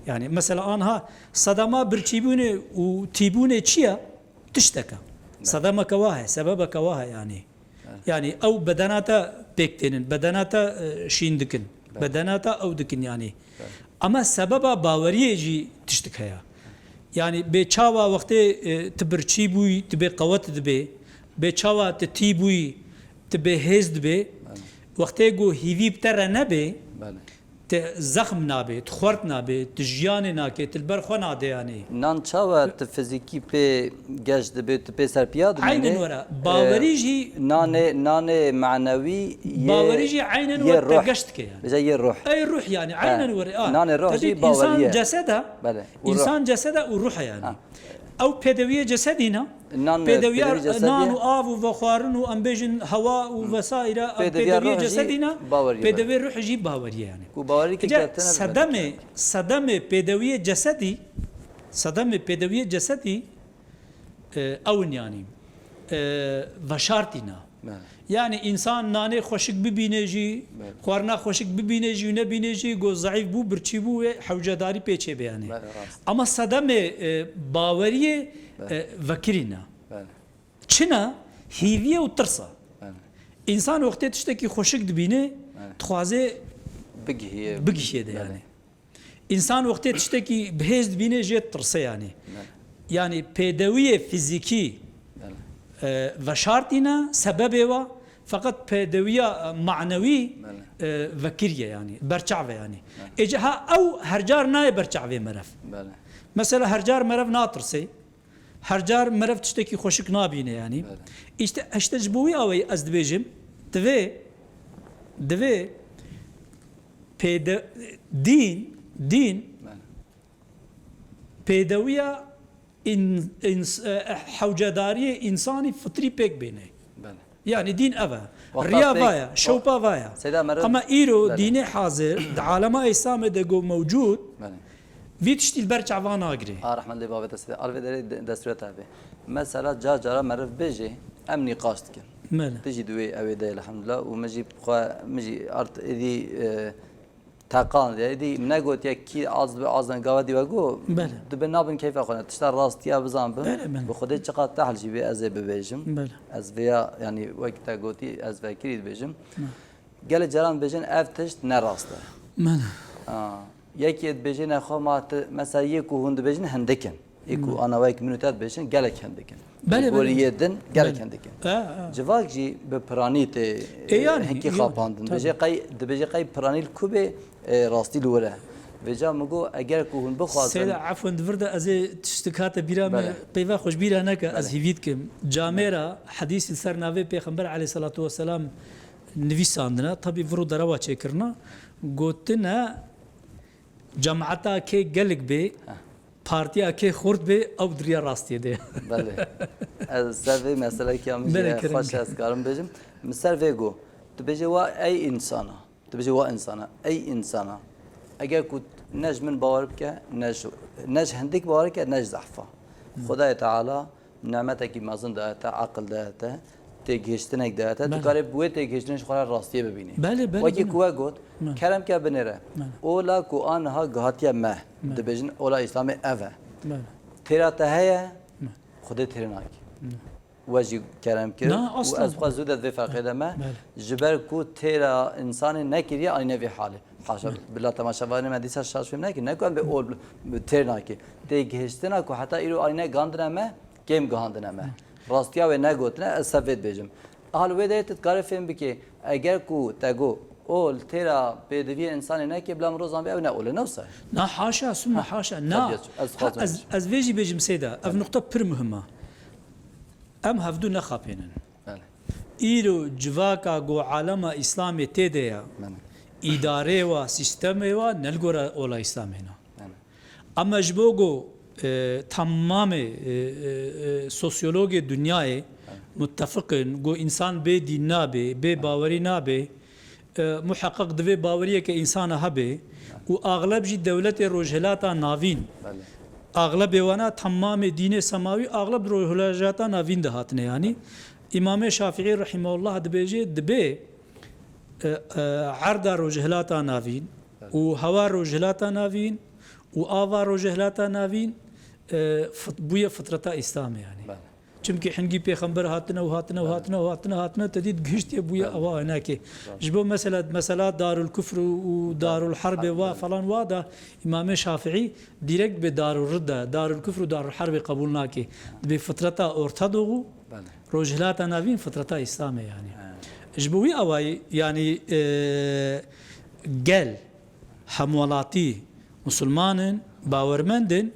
Yani mesela anha sedema birçîbûnê û tîbûnê çi ye? Tişteke. Belê. Sedemeke wa heye, sebebeke wa heye yani. Belê. Yani ew bedena te pêk tênin, bedena te, e, şîn dikin, Belê. bedena te ew dikin yani. Belê. Ama sebeba baweriyê jî tiştik heye. Yani bê çawa wextê, e, tu birçî bûyî, tu bê qewet dibê, bê çawa tu tî bûyî, tu bê hêz dibê. Belê. Wextê ku hîvî bi te re nebê, Belê. te zexm nabê, tu xwert nabê, tu jiyanê nakê, tu li ber xwe nadê yanî. Nan çawa tu fizîkî pê geş dibê, tu pê serpiya dimînî? Aynen were. Bawerî jî Nanê, nanê manewî yê, Bawerî jî aynen yê were te ruh. geş dike yani. Bize yê ruh. Ey ruh yani, He. aynen were. Ha. Nanê ruh Tabii jî insan bawerî ye. cesed e. Belê. Û ruh. İnsan cesed e û ruh e yani. Ha. Ew pêdewiyê cesedî ne. Nan, Pêdewiya pêdewiyê cesedî nan ye. û av û vexwarin û em bêjin hewa û vesaire, ew Pêdewiya pêdewiyê ruh jî cesedî ne. bawerî ye. Pêdewê ruh jî bawerî ye yani. Ku bawerî ki Îca ketine sedemê, sedemê pêdewiyê cesedî, sedemê pêdewiyê cesedî, e, ew in yani. E, veşartî ne. Belê. Yani însan nanê xweşik bibîne jî, Belê. xwarina xweşik bibîne jî û nebîne jî, ku zeîf bû, birçî bû wê hewcedarî pê çêbe yani. Belê, rast. Ama sedemê, e, baweriyê, Belê. e, vekirî ne. Belê. Çi ne? Hîviyê û tirsa. Belê. Însan wextê tiştekî xweşik dibîne, Belê. dixwaze Bigihiyê. bigihiyê de Belê. yani. Însan wextê tiştekî bi hêz dibîne jê ditirse yani. Belê. Yani pêdewiyê fizîkî, Belê. e, veşartî ne, sebebê wa, feqet pêdewiya, e, manewî, Belê. e, vekiriye yani, berçav e yani. Belê. Êca ha ew her car nayê berçavê merev. Belê. Mesela her car merev natirsê, her car merev tiştekî xweşik nabîne yani. Belê. Îşte, işte ji bo wî awayî ez dibêjim, divê, divê pêde-, dîn, dîn Belê. pêdewiya în-, îns-, e, hewcedariyê însanî fitrî pêk bêne. Belê. Yani dîn ev e. Wexta Riya pêk va ye, wa-, şewpa va ye. Seyda meriv Ama îro Belê. dînê hazir, di alema Îslamê de go mewcûd, Belê. vî tiştî li ber çava nagirê. A rehmet lê bavê te Seyda. Arvê derê de-, destûrê te hebe. Mesela car cara meriv bêjê, em nîqaş dikin. Belê. Tu jî di wê ew ê de elhamdulillah û min jî xwe, min jî art êdî, e, teqand. Êdî min negotiye kî az dibe, az ne, gava dî we got, Belê. dibe nabin keyfa xwe ne. Tişta rastiya bizan bin. Belê, belê. Bi Xwedê çiqas tehl jî bê ez ê bibêjim. Belê. Ez vêya, yanî wek te gotî, ez vekirî dibêjim. Belê. Gelê caran dibêjin ev tişt ne rast e. Belê. Ha. Yekê dibêjê nexwe ma tu, mesela yê ku hûn dibêjin hindik in. Ê ku Hmm. ana wek min û te dibêjin gelek hindik in. Belê, Li gorî belê. yê din gelek Belê. hindik in. E, e. Civak jî bi piranî tê, Ê, e, yani, hinkî yok, xapandin. tabii. Dibêje qey, dibêje qey piranî li ku bê, e, rastî li wir e. Vêca min got, eger ku hûn bixwazin Seyda, efwen, di vir de ez ê tiştik hate bîra me, Belê. peyva xwe ji bîra neke, ez Belê. hîvî dikim. Camêra hedîs li ser navê Pêxember aleyhisselatu vesselam nivîsandine. Tabii vir û derewa çêkirine. Gotine, Cemaeta kê gelek bê, Heh. partiya kê xurt bê, ew di riya rastiyê de ye. Belê. Ez ser vê meselekî ya min jî Belê, kerem xweş ke. ez karim bêjim. Min ser vê got. Tu bêjê wa ey însana. Tu bêjê wa însana. Ey însana. Eger ku ne ji min bawer bike, ne ji, ne ji hindik bawer bike, ne ji zehfa. Hmm. Xwedayê Teala Nimetekî mezin daye te, aqil daye te, têgihiştinek daye te, tu Belê. karê bi wê têgihiştinê ji xwe re rastiyê bibînî. Belê, belê, Wekî belê. ku we got, Belê. kerem ke binêre. Belê. Ola ku aniha gihatiye me, Belê. dibêjin ola Îslamê ev e. Belê. Têra te heye, Belê. Xwedê têrê nakî. Belê. We jî kerem kir Na, û aslan. ez xwe zû de di vê ferqê de me, Belê. ji ber ku têra insanê nekiriye anîne vê halê. Haşa, Hı. bila temaşevanê me dîsa şaş fêm nekin. Ne ku em bê ol têr nakê. Tê gihiştina ku heta îro anîne gihandine me, kêm gihandine me. Hı. Rastiya wê negotine, ez ser vê dibêjim. Hal wê de tu dikarê fêm bikê, eger ku te got, ol têra pêdiviyê insanê nekê, bila min rozan bê ew ne ol e, ne wisa ye? Na, haşa, sümme Ha, haşa, na. tabii, ez Ha, dixwazim ez, bêjim. ez vê jî bêjim Seyda, ev Hı. nuqta pir muhim e. Em hevdu nexapênin. Belê. Îro civaka ku alema Îslamê tê de ye, Belê. îdarê wa, sîstemê wa ne li gora ola Îslamê ne. Belê. Ama ji bo ku, e, temamê, e, e, e, sosyologê dinyayê, Belê. muttefiq in, ku însan bê dîn nabe, bê bawerî nabe, e, muheqeq divê baweriyeke însana hebe û axleb jî dewletê Rojhilata Navîn, Belê. axlebê wana temamê dînê semawî, axleb di Rojhilata Navîn de hatine yanî. Îmamê Şafîî rahimehullah dibêje, dibê, e, e, erda Rojhilata Navîn Belê. û hewa Rojhilata Navîn û ava Rojhilata Navîn, e, fit-, bûye fitreta Îslamê yanî. Belê. Çimkî hingî pêxember hatine û hatine û Belê. hatine û hatine, hatine, te dît gihiştiye bûye Belê. ewa hinekê. Belê. Ji bo mesela, mesela Darul Kufr û, û Darul Herbê wa Belê. falan wa da Îmamê Şafîî dîrekt bi Darul Ridda, Darul Kufr û Darul Herbê qebûl nake. Dibê fitreta Orta Doğu, Belê. Rojhilata Navîn fitreta Îslamê yanî. He. Ji bo wî awayî yanî, e, gel, hemwelatî, musulman in, bawermend in,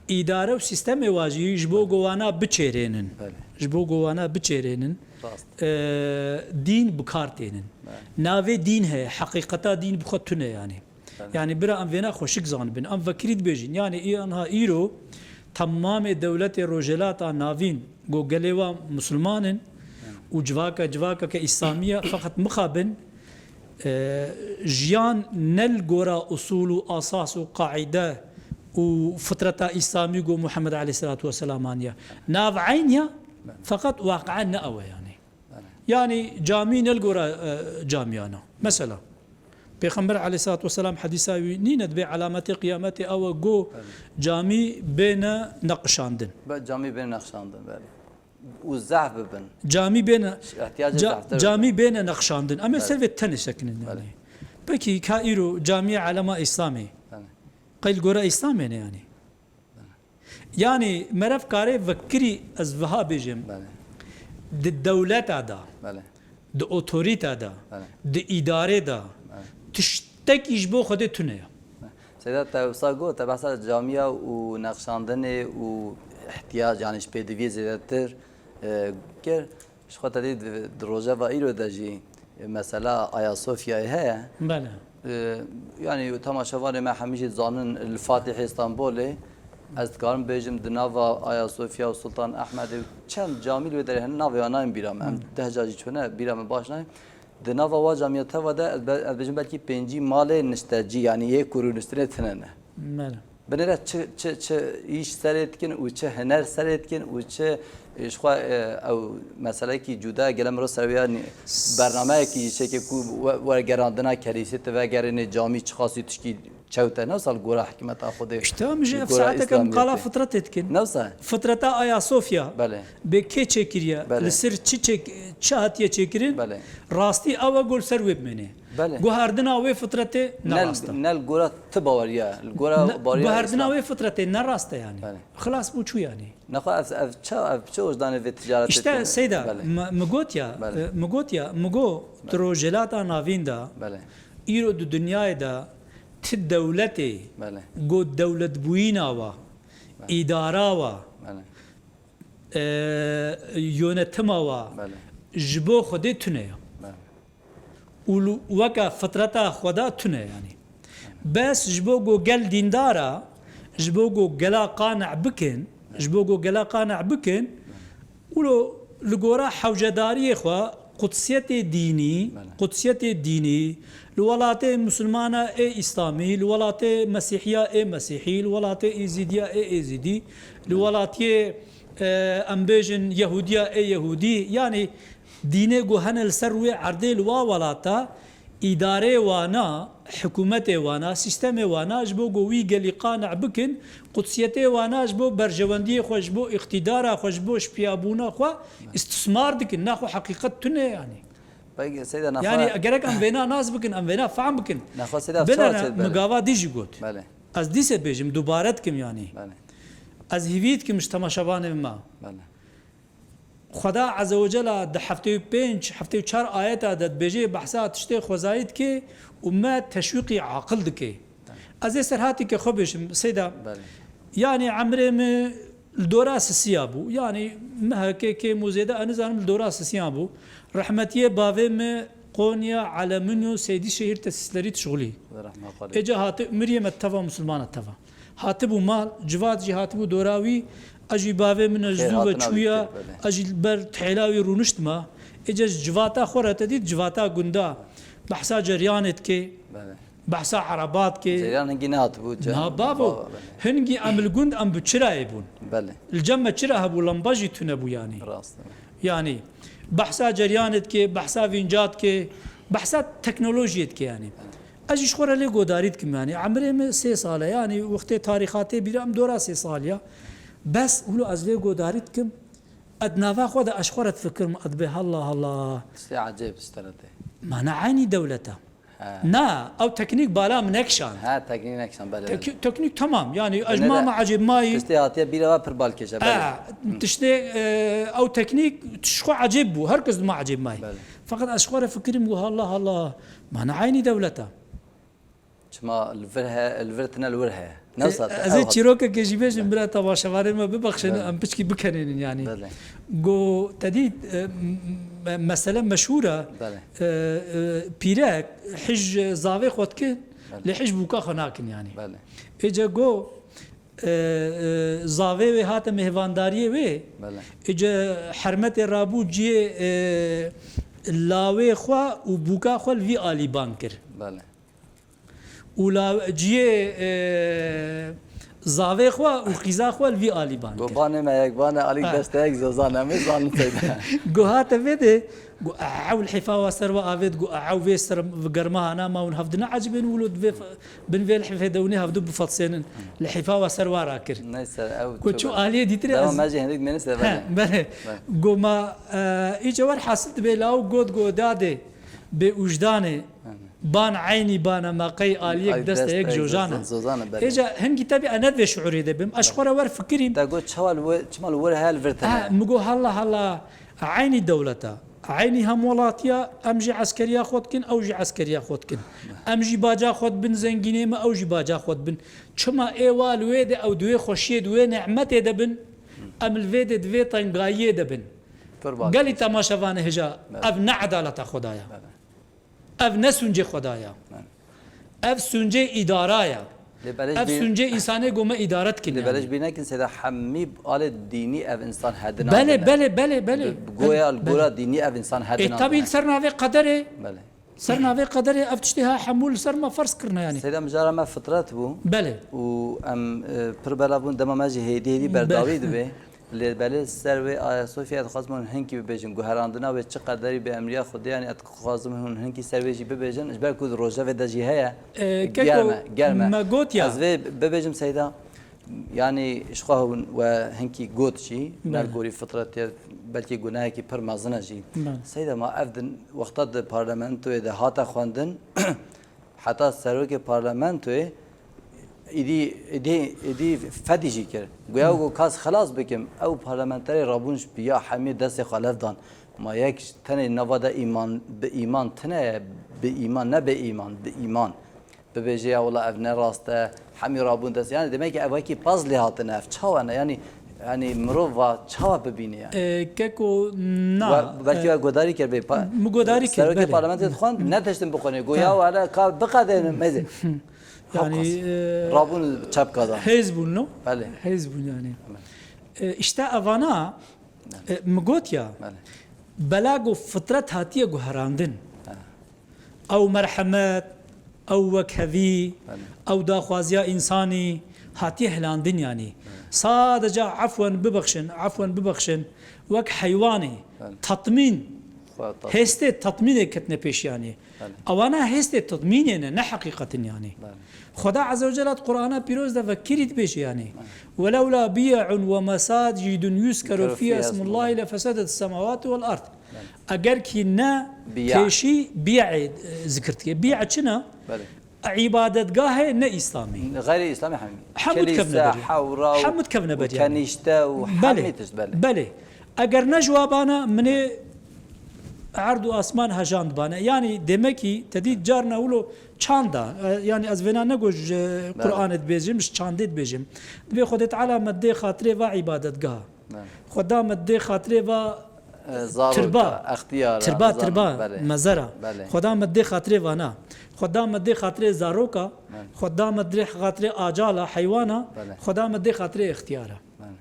îdare û sîstemê wa jî ji bo ku wana biçêrênin. Belê. Ji bo ku wana biçêrênin, Rast. e, dîn bi kar tênin. Belê. Navê dîn heye, heqîqeta dîn bi xwe tune yanî. Belê. Yanî bira em vêna xweşik zanibin. Em vekirî dibêjin. Yanî î-, anha îro temamê dewletê Rojhilata Navîn ku gelê wa musulman in û civaka, civakeke îslamî ye, feqet mixabin, e, jiyan ne li gora usul û asas û qaîde û fitreta îslamî ku Muhammed aleyhisselatu vesselam aniye. Nav eyn ya, feqet waqi'en ne ew e yanî. Belê. Yanî camî ne li gora, e, camiyana. Mesela, Pêxember aleyhisselatu vesselam hedîsa wî nîne, dibê elametê qiyametê ew e ku Belê. camî bêne neqişandin. Be, camî bêne neqişandin, belê. Û zehf bibin. Camî bêne, Ihtiyacê ca-, zehftir camî bibin. bêne neqişandin. Em ê Belê. ser vê tenê sekinin Belê. yanî. Pekî ka îro camiye alema Îslamê. Belê. Qey li gora Îslamê ne yanî? Yanî meriv kare vekirî ez viha bêjim. Belê. Di dewleta de, Belê. di otorîte de, Belê. di îdarê de Belê. tiştekî ji bo Xwedê tune ye. Seyda, te wisa got, te behsa camiya û neqşandinê û ihtiyac, yanî ji pêdiviyê zêdetir, e, kir. Ji xwe te dî di, di rojeva îro de jî, e, mesela Ayasofyayê heye. Belê. E, yanî temaşevanê me hemî jî dizanin li Fatihê Stenbolê, ez dikarim bêjim di nava Ayasofya û Sultan Ehmedê û çend camî li wê derê hene, navê wan nayên bîra me. Em Belê. deh car jî çûne, bîra me baş nayên. Di nava wa camiya teva de ez be-, ez bêjim belkî pêncî malê niştecî, yanî yê ku rûniştinê tine ne. Belê. Binêre çi, çi, çi îş serê dikin û çi huner serê dikin û çi, e, ji xwe, e, ew meselekî cuda gele mirov ser wê ya nî-, bernameyekî jî çêke ku we-, wergerandina kerîsê ti vegerînê camî çiqasî tişkî çewt e, ne wisa li gora hikmeta Xwedê, Îşte em jî li ev gora saeteke em Îslamiyetê. qala fitretê dikin. Ne wisa? Fitreta Ayasofya Belê. bê kê çêkiriye, Belê. li ser çi çêk-, çi hatiye çêkirin? Belê. Rastî ew e ku li ser wê bimêne. Belê. Guherdina wê fitretê ne Ne, rast e. ne li gora ti baweriya, li gora Ne, baweriya guherdina Îslam. wê fitretê ne rast e yanî. Belê. Xilas bû çû yanî. Nexwe ev, ev çi, ev çi wijdanê vê ticaretê Îşte tê? Seyda, Belê. mi, mi got ya, Belê. e, mi got ya, mi got Belê. di Rojhilata Navîn de Belê. îro di dinyayê de ti dewletê Belê. got dewletbûyîna wa, Belê. îdara wa, Belê. e, yönetima wa Belê. ji bo Xwedê tune ye. Belê. Û li, weke fitreta xwe de tune, yanî. Bes ji bo ku gel dîndar e, ji bo ku gela qane bikin, ji bo ku gela qane bikin, wilo li gora hewcedariyê xwe qudsiyetê dînî, Belê. qudsiyetê dînî, li welatê misilmana ê îslamî, li welatê mesîhiya ê mesîhî, li welatê êzîdiya ê êzîdî, li welatiyê, e, em bêjin yehûdiya ê yehûdî, yanî dînê ku hene li ser rûyê erdê li wa welata, îdareyê wana, hikûmetê wana, sîstemê wana ji bo ku wî gelî qane bikin, qudsiyetê wana ji bo berjewendiyê xwe, ji bo îqtîdara xwe, ji bo şipiyabûna xwe îstismar dikin. Naxwe heqîqet tune yanî. Peki, Seyda, naxwe Yanî gerek em vêna nas bikin, em vêna fehm bikin. Naxwe Seyda, Binere çawa çêdibere? mi gava dî jî got. Belê. Ez dîse bêjim, dubare dikim yanî. Belê. Ez hîvî dikim ji temaşevanê me. Belê. Xweda Azze ve Cella di heftê û pênc, heftê û çar ayeta de dibêje behsa tiştê xwezayî dike û me teşwîqî aqil dike. Ez ê serhatîke xwe bêjim, Seyda. Belê. Yanî emrê min li dora sisiya bû. Yanî mehekê kêm û zêde, ez nizanim, li dora sisiya bû. Rehmetiyê bavê min Konya, Aleminyo, Seydîşehîr tesîslerî dişixulî. Ve rahma xalê. Êca hati, miriyê me teva, musulmana teva. Hatibû mal, civat jî hatibû dora wî, Ez jî bavê min ez zû ve çûya, ez jî li ber tihêla wî rûniştime. Êca ji civata xwe re te dît, civata gunda. Behsa ceryanê dike, behsa ereba dike. Ceryan hingî nehatibû cem. Na babo, hingî em li gund em bi çirayê bûn. Belê. Li cem me çira hebû, lamba jî tune bû yanî. Rast e. Yanî, behsa ceryanê dike, behsa vînca dike, behsa teknolojiyê dike yanî. Ez jî ji xwe re lê godarî dikim yanî. Emrê min sê sal e yanî, wextê tarîxatê bîra em dora sê sal ya. Bes wilo ez lê godarî dikim, ez di nava xwe de ez ji xwe re difikirim, ez dibê hela hela. Tiştê ecêb ji te re tê. Ma ne eynî dewlet e. He. Na, ew teknîk bala min nekişand. He, teknîk nekişand, belê, belê. Tek-, teknîk temam, yanî ez ma me ecêb mayî. Tiştê hatiye bîra we pir balkêş e, belê. He, tiştê, e, ew teknîk ji xwe ecêb bû, her kes di ma ecêb mayî. Belê. Feqet ez ji xwe re fikirim, got hela hela, ma ne eynî dewlet e. Çima li vir he, li vir tine li wir heye. Ne wisa te, ez ê çîrokekê jî bêjim, bira temaşevanê me bibexşin, em piçkî bikenênin yanî. Belê. Go te dît, e, m-, m-, mesele meşhûr e. Belê. E, e, pîrek hij zavê xwe dike, belê, lê hij bûka xwe nakin yanî. Belê. Êca go, e, e, zavê wê hate mêvandariyê wê. Belê. Êca hermetê rabû ciyê, e, lawê xwe û bûka xwe li vî alî ban kir. Belê. Û la ciyê, e, zavê xwe û qîza xwe li vî alî ban kir. Go banê me yek, banê alî destê yek zozan, em ê zanin teyde. Go hate vê de, go ew li hîfa wa ser wa avêt, go ew vê ser germa hana ma hûn hevdine ecibên wilo di vê f-, bin vê lihfê de hûnê hevdu bifetsênin. Li hîfa wa ser wa rakir. Neyse, ew go çû aliyê dîtirê. Devam ez me jî hindik mênî ser. He, belê. Belê. Go ma, e, îce wer hasil dibe law got go dadê bê ujdanê. Ban eynî bana me qey aliyek deste yek zozan e. Zozan e, belê. Êca hingî tebî ez ne di vê şiûrê de bim. Ez ji xwe re wer fikirîm. Te got çawa li wir, çima li wir heye li vir tune? Ha, min got hela hela, eynî dewleta, eynî hemwelatiya, em jî eskeriya xwe dikin, ew jî eskeriya xwe dikin. Em jî baca xwe dibin zengînê me, ew jî baca xwe dibin. Çima ê wa li wê de ew di wê xweşiyê, di wê nîmetê de bin, em li vê de di vê tengayiyê de bin. Gelî temaşevanê hêja, belê, ev ne edaleta Xwedaya. Belê. Ev ne sûncê Xweda ya. Belê. Ev sûncê îdara ya. Lê belê ev jî bî-, sûncê însanê go me îdare dikin lê belê yanî. Jî bîr nekin seyda hemî alê dînî ev însan hedin. Belê, belê, belê, belê. Bi, bi goya, belê, li gora dînî ev însan hedin. E, tabî li ser navê qederê. Belê. Ser navê qederê ev tiştê ha hemû li ser me ferz kirine yanî. Seyda mijara me fitret bû. Belê. Û em, e, pir bela bûn dema me jî hêdî hêdî berdawî dibe. Lê belê ser wê Ayasofya dixwazim hûn hinkî bibêjin. Guherandina wê çi qederî bi emriya Xwedê, yanî ez dixwazim hûn hinkî ser wê jî bibêjin. Ji ber ku di rojevê de jî heye. E, germ e, germ e. Me got ya. Ez vê bibêjim Seyda, yanî ji xwe hûn we hinkî got jî, belê, ne gorî fitretê, belkî gunehekî pir mezin e jî. Belê. Seyda ma ev din wexta di parlamentoyê de hate xwendin, heta serokê parlamentoyê êdî, êdî, êdî fedî jî kir. Goya ku kas xilas bikim, ew parlamenterê rabûn ji piya hemî destê xwe lev dan. Ma yek ji tenê nava de îman, bi îman tine ye, bi îman, ne bi îman, bi îman. Bibêje ya wela ev ne rast e, hemî rabûn dest. Yanî demek ki ev wekî paz lê hatine, ev çawa ne? Yanî Yanî mirov va çawa bibîne yanî? E, keko na, we, belkî e, we godarî kir bê pa-, min godarî kir, serokê belê, parlamentê dixwend, ne tiştin bixwene. Go ya wele ka biqedêne mezê. Yanî, e, rabûn çepka da. Hêz bûn, no? Belê. Hêz bûn yanî. Belê. E, işte evana, e, min got ya, belê, bela go fitret hatiye guherandin. Belê. Ew merhemet, ew wekhevî, belê, ew daxwaziya însanî hatiye hilandin yanî. Belê. Sadece efwen bibexşin, efwen bibexşin, wek heywanê, belê, tatmîn, xwe tatmîn, hêstê tatmînê ketine pêş yanî. Belê. Ewana hêstê tatmînê ne, ne heqîqetin yanî. Belê. Xweda Azze ve Celle di Qur'ana Pîroz de vekirî dibêje yanî. Belê. Welewla biya'un ve mesacîdun yuzkeru fîha ismullahî lefesedet semawatû vel ard. Belê. Eger kî ne pêşî bî'ê, e, zikir dike. Bî'e çi ne? Belê. Îbadetgahê ne îslamî. Xeyrê îslamî hemî. Hemû dikevne berê. Kilîse, hewra û, hemû dikevne berê yanî. Û kenîşte û hemî tişt, belê. Belê. Eger ne ji wa bana, min ê erd û asman hejand bane. Yanî demek ki te dî carna wilo çanda, e, yanî ez vêna ne go ji Qur'anê dibêjim, ji çandê dibêjim. Dibê Xwedê Teala me dê xatirê va îbadetgah. Belê. Xweda me dê xatirê va, e, zaroka, tirba, extiyara, tirba, nizam, tirba, belê, mezera. Belê. Xweda me dê xatirê vana. Xweda me dê xatirê zaroka. Belê. Xweda me dê xatirê acala, heywana. Belê. Xweda me dê xatirê extiyara. Belê.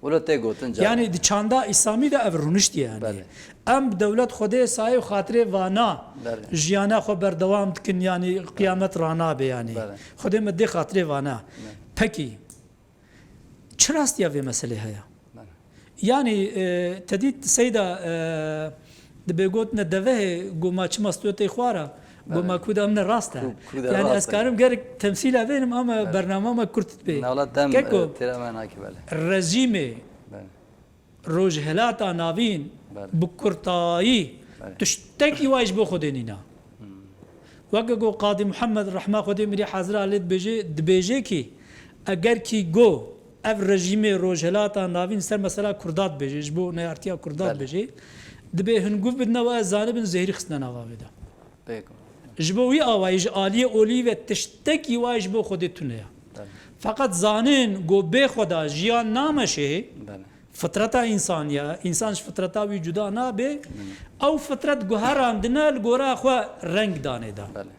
Wilo tê gotin caran. Yanî di çanda Îslamî de ev rûniştiye yanî. Belê. Em bi dewlet Xwedê sayê û xatirê vana Belê. jiyana xwe berdewam dikin, yanî qiyamet ranabe yanî. Belê. Xwedê me dê xatirê vana. Belê. Pekî, çi rastiya vê meselê heye? Belê. Yanî, e, te dît Seyda, e, dibê gotine devehê, goma çima stûyê tê xwara, goma Belê. ku de em ne rast e. Ku, ku de Yanî rast ez e. karim gerek temsîla vênim ama Belê. bernama me kurt bê. Newla dem, Keko, e, têra me nakî belê. rejîmê Belê. Rojhilata Navîn Belê. bi kurtayî Belê. tiştekî wa ji bo Xwedê nîna. Hmm. Weke ku Qadî Muhammed rehma Xwedê mirî hazira lê dibêje, dibêje kî eger kî go ev rejîmê Rojhilata Navîn ser mesela Kurda dibêje, ji bo neyartiya Kurda Belê. dibêje, dibê hin guv bidine we ez zanibin zêhrî xistine nava vê de. Pêk. Ji bo wî awayî ji aliyê olî ve tiştekî wa ji bo Xwedê tune ye. Belê. Feqet zanin ku bê Xweda jiyan nameşê, Belê. Fitreta însanî ye, însan ji fitreta wî cuda nabe. Hmm. Ew fitret guherandine li gora xwe reng danê de. Belê.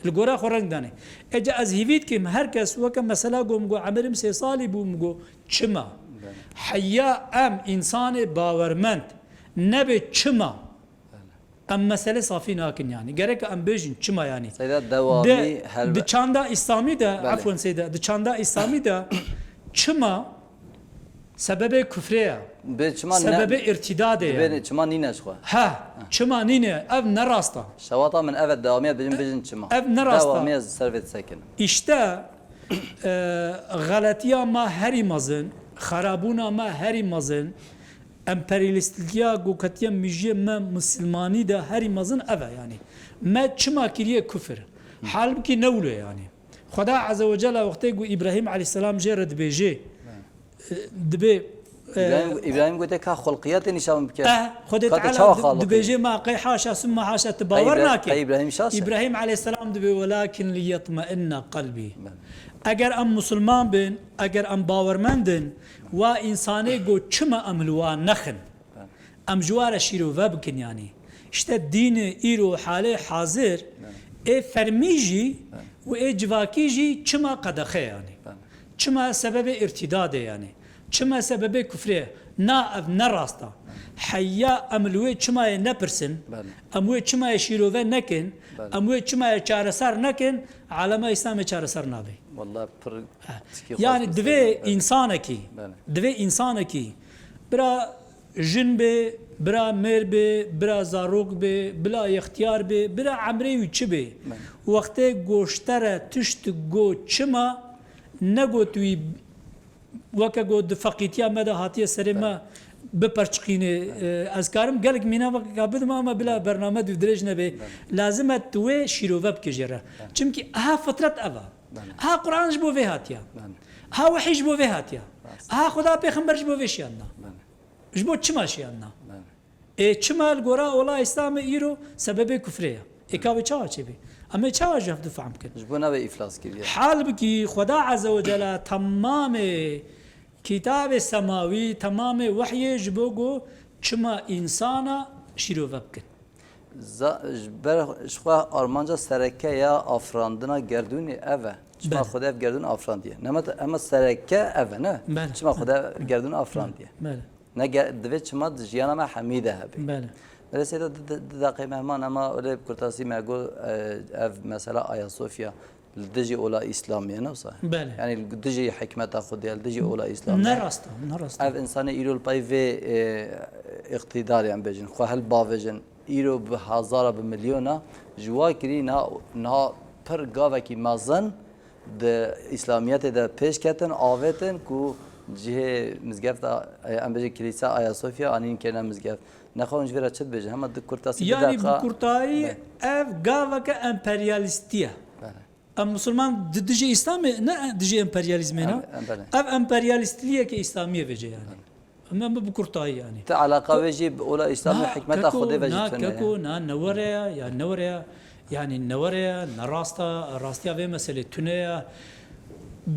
Li gora xwe reng danê. Ece ez hîvî dikim, her kes weke mesela go min go emirim sê salî bû, min go çima? Belê. Heya em însanê bawermend nebe çima? Belê. Em mesele safî nakin yanî. Gerek em bêjin çima yanî. Seyda dewamî Di, helbe- di çanda Îslamî de, Belê. efwen Seyda, di çanda Îslamî de çima sebebê kufrê ye? Bi çima ne- Sebebê irtidadê ye. Dibê çima nîne ji xwe. Ha, çima nîne? Ev ne rast e. Şewata min ev e dewamî ye, bêjin, bêjin çima. Ev ne rast e. Dewamî ye, ser vê disekin. Îşte, e, xeletiya me herî mezin, xerabûna me herî mezin, emperyalîstliya ku ketiye mijiyê me misilmanî de herî mezin ev e yanî. Me çima kiriye kufir? Halbikî ne wilo ye yanî. Xweda Azze ve Celle wextê ku Îbrahîm aleyhisselam jê re dibêje, e, dibê, e, Îbrahîm, Îbrahîm gote ka xulqiyetê nîşan bike. Eh, Xwedê Ka te Teala çawa di-, xalqî? dibêje ma qey haşa summa haşa tu bawer Îbra-, nake. qey Îbrahîm şaş e? Îbrahîm aleyhisselam dibê welakin liyetmainna qalbî. Belê. Eger em musulman bin, eger em bawermend in, wa însanê go çima em li wa nexin? Belê. Em ji wa re şîrove bikin yanî. Îşte dînê îro halê hazir Belê. ê fermî jî Belê. û ê civakî jî çima qedexe yanî? Belê. Çima sebebê îrtidadê yanî? Çima sebebê kufrê ye? Na, ev ne rast e. Heya em li wê çimayê nepirsin, Belê. em wê çimayê şîrove nekin, Belê. em wê çimayê çareser nekin, alema Îslamê çareser nabe. Wallah pir Ha. tikî xweş Yanî bi divê seyran, belê. însanekî, Belê. divê însanekî bira jin bê, bira mêr bê, bira zarok bê, bila yextiyar bê, bira emrê wî çi bê. Belê. Wextê goşte re tişt go çima negot wî weke go di feqîtiya me de hatiye serê me biperçiqînê. E, ez karim gelek mîna vekeka bidim ama bila bername dû dirêj nebe. Lazim e tu wê şîrove bike jê re. Çimkî aha fitret ev e. Belê. Aha Quran ji bo vê hatiya. Belê. Aha wehî ji bo vê hatiya. Rast. Aha Xuda pêxember ji bo vê şiyandina. Belê. Ji bo çima şiyandina? Belê. Ê çima li gora ola Îslamê îro sebebê kufrê ye? Ê ka wê çawa çêbê? Em ê çawa ji hev difam bikin? Ji bo nebe îflas kiriye. Halbikî Xweda Azze ve Cela temamê kitabê semawî, temamê wehyê ji bo go çima însana şîrove bikin. Za-, ji ber, ji xwe armanca sereke ya afirandina gerdûnê ev e. Çima Belê. Xwedê ev gerdûn afirandiye? Nema te-, ema sereke ev e, ne? Belê. Çima Xwedê gerdûn afirandiye? Belê. Ne ge-, divê çima di jiyana me hemî de hebe. Belê. Belê Seyda, di, di, di deqê mehman, ema öyle bi kurtasî me got, e, ev mesela Ayasofya li dijî ola Îslamî ye, ne wisa? Belê. Yanî li dijî hikmeta Xwedê ye, li dijî ola Îslamî ye. Ne rast e, ne rast e. Ev însanê îro li pey vê, e, îqtîdarê em bêjin, xwe hilbavêjin, îro bi hezara, bi milyona ji wa kirî niha, niha pir gavekî mezin di Îslamiyetê de pêş ketin, avêtin ku cihê mizgefta, e, em bêjin kilîsa Ayasofya anîn kirine mizgeft. Nexwe hûn ji vê re çi dibêjin? Hema di kurtasî, du Yanî deqa. bi kurtayî Be- ev gaveke emperyalîstî ye. Belê. Em musulman di dijî Îslamê, ne dijî emperyalîzmê ne. Em, em, belê. Ev emperyalîstliyeke Îslamî ye vêce yanî. Belê. Em, em bi kurtayî yanî. Ti eleqa wê jî bi ola Îslamê, Na, hikmeta keko, Xwedê ve jî na, tune ye. keko, na, ne were ya, ya ne were ya. Yanî ne were ya, ne rast e, rastiya vê meselê tune ya.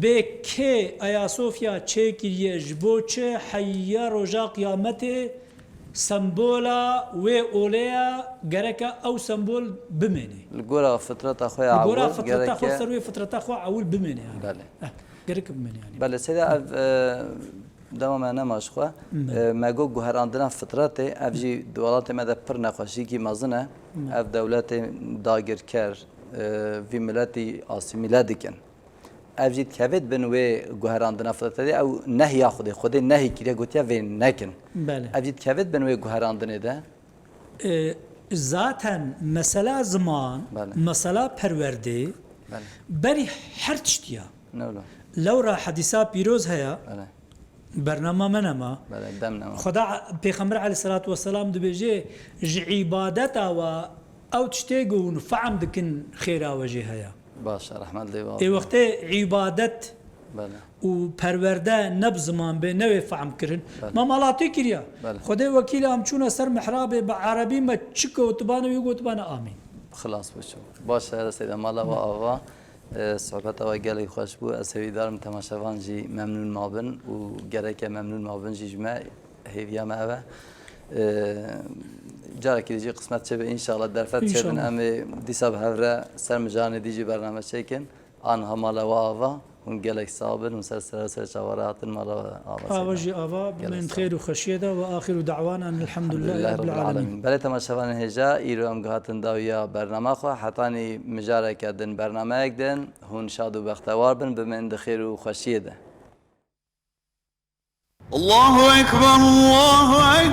Bê kê Ayasofya çêkiriye, ji bo çi heya roja qiyametê sembola wê olê ye, gereke ew sembol bimêne. Li gora fitreta xwe ya Li gora ewil fitreta xwe, gereke ser wê fitreta xwe ewil bimêne yanî. Belê. Eh, gerek bimêne yanî. Belê, seyda ev, e, Dema me nema ji xwe, Belê. e, me got guherandina fitretê, ev jî di welatê me de pir nexweşiyekî mezin e. Belê. Ev dewletê dagirker, e, vî miletî asîmîle dikin. Ev jî dikevêt bin wê guherandina fitretê, ew nehiya Xwedê, Xwedê nehî kiriye, gotiye vê nekin. Belê. Ev jî dikevêt bin wê guherandinê de. E, zaten mesela ziman, Belê. mesela perwerdê, Belê. berî her tiştiya. Ne wilo. Lewra hedîsa pîroz heye, Belê. bernama me nema. Belê, dem nema. Xweda, Pêxember aleyhissalatu vesselam dibêje, ji îbadeta we ew tiştê ku hûn fehm dikin xêra we jê heye. Baş e, rehmet lê Ê wextê îbadet Belê. û perwerde ne bi ziman bê, ne wê fehm kirin. Belê. Me malatî kiriya. Belê. Xwedê wekîl em çûne ser mihrabê bi erebî me çi kewtibane wî gotibane amîn. Xilas bû çû. Baş e, Seyda mala we ava. E, sohbeta we gelek xweş bû. Ez hêvîdar im temaşevan jî memnûn mabin û gereke memnûn mabin jî ji me hêviya me ev e. E, carekî jî qismet çêbe înşallah derfet çêbin. İnşallah. Em ê dîsa bi hev re ser mijaranê dî jî bername çêkin. Anha mala we ava, hûn gelek sax bin, hûn ser sera ser çavara hatin mala we ava. Ava jî ava, bimên xêr û xweşiyê de ve axiru da'wana elhamdulillahi rabbil alemin. Belê temaşevanên hêja, îro em guhatin dawiya bernama xwe. Hetanî mijareke din bernameyek din, hûn şad û bextewar bin, bimên di xêr û xweşiyê de. Allahu Ekber, Allahu Ekber.